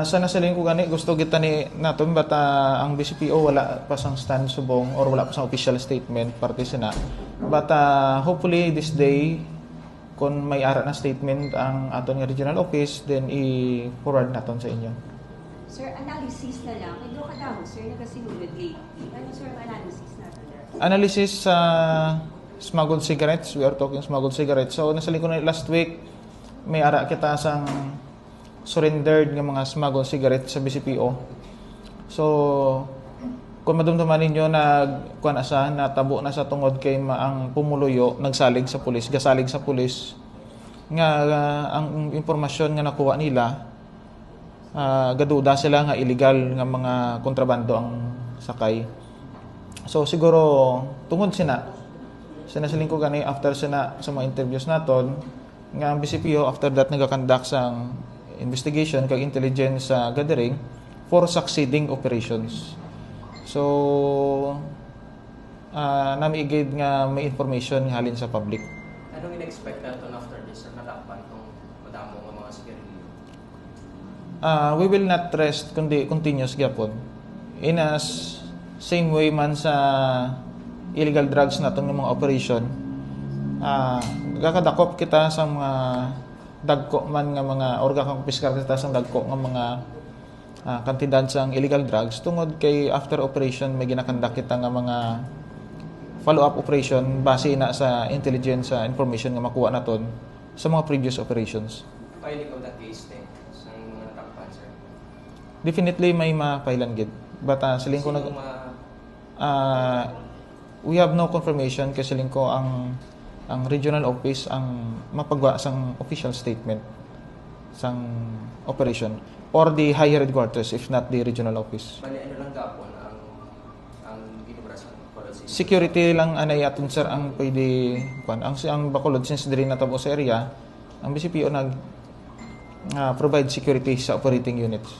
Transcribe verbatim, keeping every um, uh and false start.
Sa nasiling ko gani, gusto kita ni naton, but ah, ang B C P O wala pa sang stand subong or wala pa sang official statement parte sina. But ah, hopefully this day, kung may ara na statement ang aton nga regional office, then i-forward naton sa inyo. Sir, analysis na lang. May duha ka damo, sir, nagasinulod lately. Ano, sir, ang analysis natin? Analysis sa smuggled cigarettes, we are talking smuggled cigarettes. So, nasiling ko na last week, may ara kita sang surrendered nga mga smuggled cigarettes sa B C P O. So, kung madumduman ninyo, nag-, kuwan na siya, natabo na siya tungod kay ma-, ang pumuluyo nagsalig sa pulis, gasalig sa pulis nga ah, ang impormasyon nga nakuha nila, ah, gaduda sila nga illegal nga mga kontrabando ang sakay. So siguro tungod sina, sa nasiling ko gani after sina sa mga interviews naton, nga ang B C P O after that nagakandak sang investigation kag intelligence sa gathering for succeeding operations. So ah, nami igid nga may information nga halin sa public. Anong in-expect naton after this, sir, natakpan tong madamo nga mga sigarilyo? Ah, we will not rest kundi continuous gyapon. In as same way man sa illegal drugs naton nga mga operation, ah, gakadakop kita sa mga dagko man nga mga, or gakakumpiskar kita sa dagko nga mga ah, kantidad sang illegal drugs tungod kay after operation may ginakandak kita nga mga follow-up operation base na sa intelligence sa information nga makuha naton sa mga previous operations. Filing of the case din sa mga natakpan, sir. Definitely may ma-filean gid. But ah, siling ko nag Sino ma- ah, we have no confirmation kay siling ko ang ang regional office ang mapagwa sang official statement sang operation or the higher headquarters if not the regional office. Bali, ano lang gapon ang ang ginobra sa Bacolod City? Security lang anay aton, sir, ang pwede kuan. Ang ang Bacolod, since diri natabo sa area, ang B C P O nag ah, provide security sa operating units.